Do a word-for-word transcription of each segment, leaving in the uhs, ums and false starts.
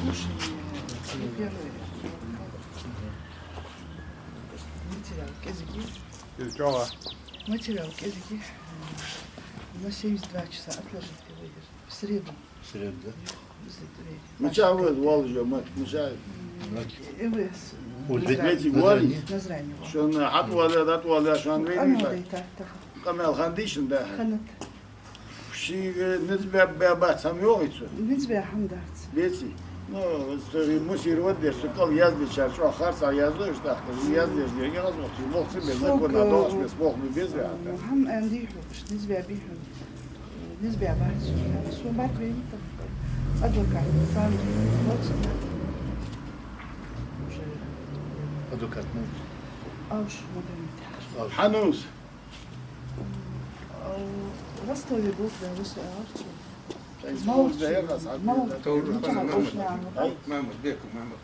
Слушай, первый. Материал кӀезига я. Из чӀоагӀа. Материал кӀезига я. На семьдесят два часа отложить делай. В среду. В среду, да? Из среды. Мичахьа вай из волаш я, ма-, мичахьа? М, МВС. Узбек. Веци вали? Назрани вали. Шоана хьатӀавоале, дӀатӀавоале, шоана вай къамаьл дайтад тахан. Къамаьл хиннадий шун, да? Хиннад. Шийга низ баь, баь бац хӀама йоахий цо? Низ баь хӀама дац. Беций? Ну, со мусир ваддер, со кӀал яздечар чӀоагӀа харцахьа яздеш, тӀаккха яздеш дерг, аз вахчи, бохци бе, со законна ка-, доагӀаш бес, бох бе беза ваьгӀа. ХӀама аьнна дий хьона, низ баь бий хьона. Низ баь бац. Сона бакъ венна тӀаккха. Адвокат, сам, вот. Уже. Адвокат, ну. Ауш, Магомед. Ауш. Хьанус. Ростове болх баь вац со, аьлар цо. Мал, мал, Мамадов, Бек, Мамадов.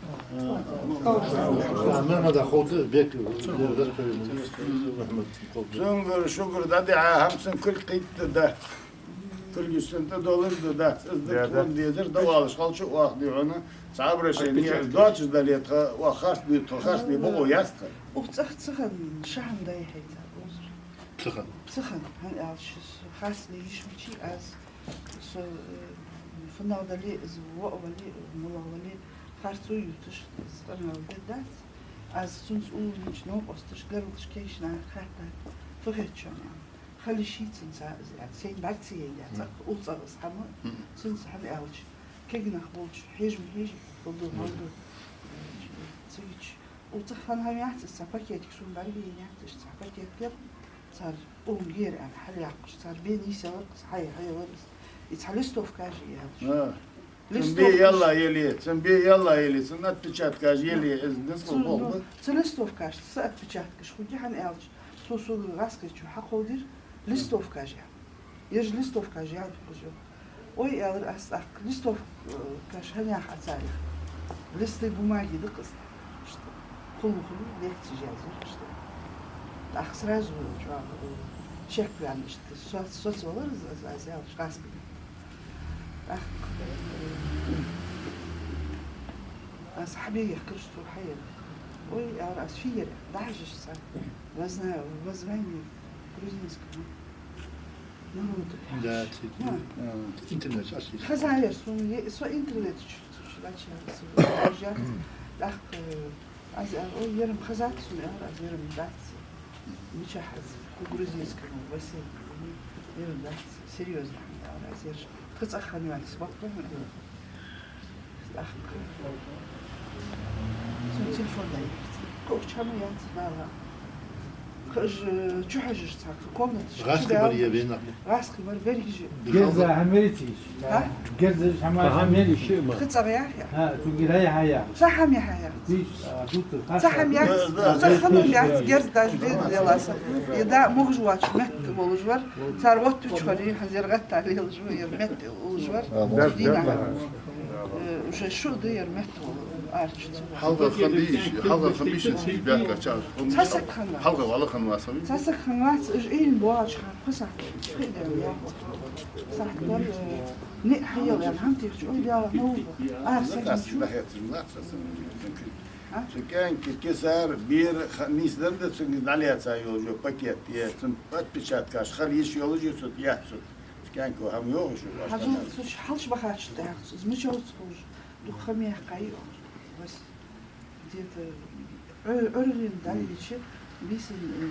Цунгара шугара дӀадихьа хӀама цун кулг кхийтта дац. Кулгаш цун тӀа долаш да дац. Из да тхона дезар, да валаш халча оаха дий хьона. Цхьа обращени доацаш дале тха, оаха харц дуй, тхо харцле бокъо яц тха. Укх цӀагӀа ца хинна, ша хӀама дӀайихьай цар, озар. Ца хинна. Ца хинна, хӀана аьлча, со харцле йиш мичай аз, со, э, фуннагӀа дале, из воӀ вале, мулагӀа вале, харцо ювцаш, из къамаьл дергдац. Аз цунца уллув йинча новкъосташ, гаргарча кегийча наха хаьттад, фу хет шоана аьнна. Хила йиш йий цунца из аьнна. Сайна бӀарга ца яьй, цӀаккха уллув цӀагӀа из хӀама, цунца хӀама аьлча. Кегий нах болча хьежа ма хьежий, хӀама ду, хӀама ду. Цига чу. Укх цӀагӀа хинна хӀама яц из, цхьа пакетик сона бӀарга яьннаяц, иштта цхьа пакетик яр, цар укхун гера аьнна хьалъяьккхача, цар бе нийсъялар из, хьай-, хьаялар из. И цхьа листовкаш а яьлча. А. Цун бе ялла яле, цун бе ялла яле, цун отпечаткаш яле, из низ хул боху. Цу листовкашца са отпечаткаш хургья, хӀана аьлча, цо сога гӀазкхий чу хьакхолдир, листовкаш яьнна. Ераш листовкаш яьнна хӀанз йоах. Ой, аьлар аз тӀаккха, листовкаш хӀанех Ӏа царех? Листы бумаги да-кх из. Иштта. Хулла-хулла лекцеш язъяьр иштта. ТӀаккха сразу чӀоагӀа, э, шек ваьнна иштта. Соц-, соцавелар из, аз, аз аьлча, гӀазкхий. ТӀаккха, э, аз хьабе яхкараш цо хьаяр. Ой, аьлар аз, фу яр, дӀахьажаш цар. Возна-, воззвание грузинскому народу. Да, ци-, а, интернет чу аз. Хезаяр сона, е-, со интернет чу, чу, чу, чу, чу, чу, тӀаккха, э, аз аьлар, ой, ер-м хезад сона, аьлар аз, ер-м дац. Мичахьа из, по грузинскому, Василий, ер-м дац, серьёзно, аьлар аз, ераш. Тха цӀагӀа хинна вац, бакъда хьона. ТӀаккха цун телефон дӀаяхьийцар. Кхы укх чу хӀама яц, Дала. Кхы уж чухьежаш цхьа, кхы комнаташ чу. ГӀазкхий мара е венах? ГӀазкхий мара, берригаш. Герзаш хӀама яр цигаш? ХӀа? Герзаш хӀама яр? Хьа, хӀама яр шиъ мара. Тха цӀагӀа яхь я? ХӀа, цунгара яхь я. Цхьа хӀама яхь яц. Цхьа хӀама яц. Цхьа хӀама яц, герз даже бе-, леласа. Е да могаш воацаш метта волаш вар. Цар оттача хана, хӀанз ер гӀетта лелаш ва, ер метта волаш вар. Дийнахьа. Э, уже шу да ер метта волаш, арчаца. Хьалха хиннадий, хьалха хиннадий шун цига баьхкача? Цхьа саг хиннавац. Хьалха вала хиннавац, хьа? Цхьа саг хиннавац, уж ийна боагӀача хана, пхи сахьат, пхи ден боагӀа. Сахьат дар, э, ниӀ хьаяла аьнна хӀама техача, ой, Дала, хӀама ва. Ара саг нахецаш лац аса. А? Цу кӀаьнка кисар, бер ха-, нийсденна да цунга дӀалаьца йолаш йола пакет, е цун отпечаткаш хила йиш йолаш я цу тӀа яц цу. Цу кӀаьнка хӀама йоагӀаш я, хьажал, цу чу хьалчу бахача тӀехьа, из мича вац ховш, дукха ха ма яьккхай, вац. Где-то Ӏу-, Ӏуйрийна дӀайича, бийсан, э,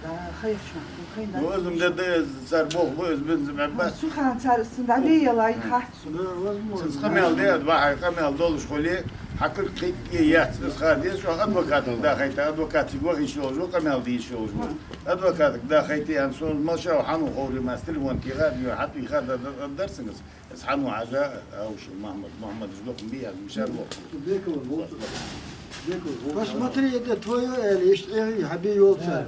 дӀа хайхача нах, хайна. Ну, из-м де, де, цар болх ба, из бенза мегаш бац. Цу хана цар, цун дӀабе ялай хац. Да, возможно. Цунца къамаьл де, ад вахьай къамаьл долаш хуле, Хьакар кхетаде яц, из ха деза, чӀоагӀа адвокатага дахийта, адвокатага ваха йиш йолаш ва, къамаьл де йиш йолаш ва. Адвокатага дахийта, аьнна, сона мел шоай хьан ва ховре, мас телефон тийха, дийо хьатӀайха, да, да, да, дарсанга из. Из хьан ва хьажа, Аушев Махьмад, Махьмадаш дукха бий, аьнна, мишар ва. Посмотри, это твоё или иштта хьабий йолча?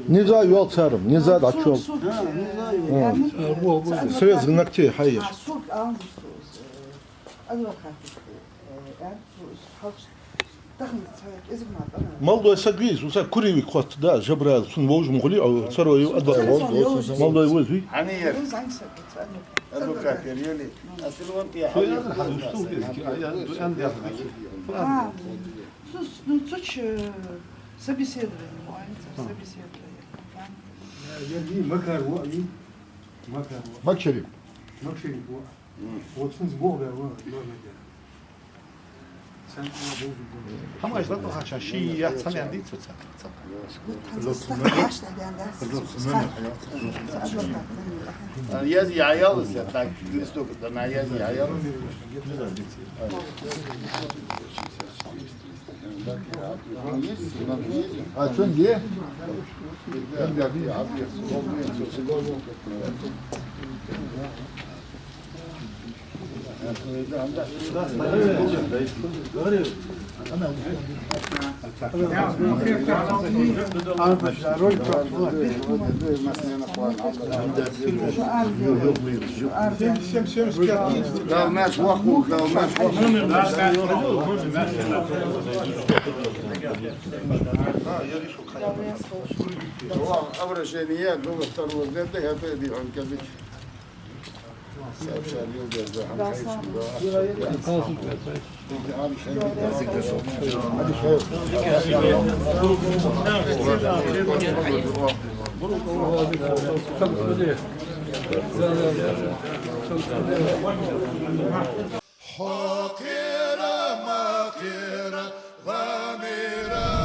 Низа йолча, Низа дӀачул. А, Низа йолча. Срез ногтей хьаеш. Адвокат, э, аьнна, цо из хьалхашка тахан цхьа кӀезига мара къамаьл. Молодой саг вий из, уса кури вик хотта да, Жабраил, цун вовзаш ма хулий, а, царо ю, адвокат. Молодой вовзаш вий? Хьанна яр? Адвокат яр, ели? Цо яр, хьа, усту везги, а, я, ду, ан, я. А, цу, ну, цу чу, э, собеседование, мо, собеседование. Я, я, Макар ва, Макар ва. Макшарип. Макшарип ва. Вот цунца бохабаь ва, ва, ва. Хьамаш дӀатӀахьача ший яц хьанен дийца ца. Язи яял, я так, листок, да, на язи яял. А чун де? Дал меш ваху, дал меш ваху. Обращение, доллар второго года, это иди он кабич. Хьо кхера, ма кхера, ва мера.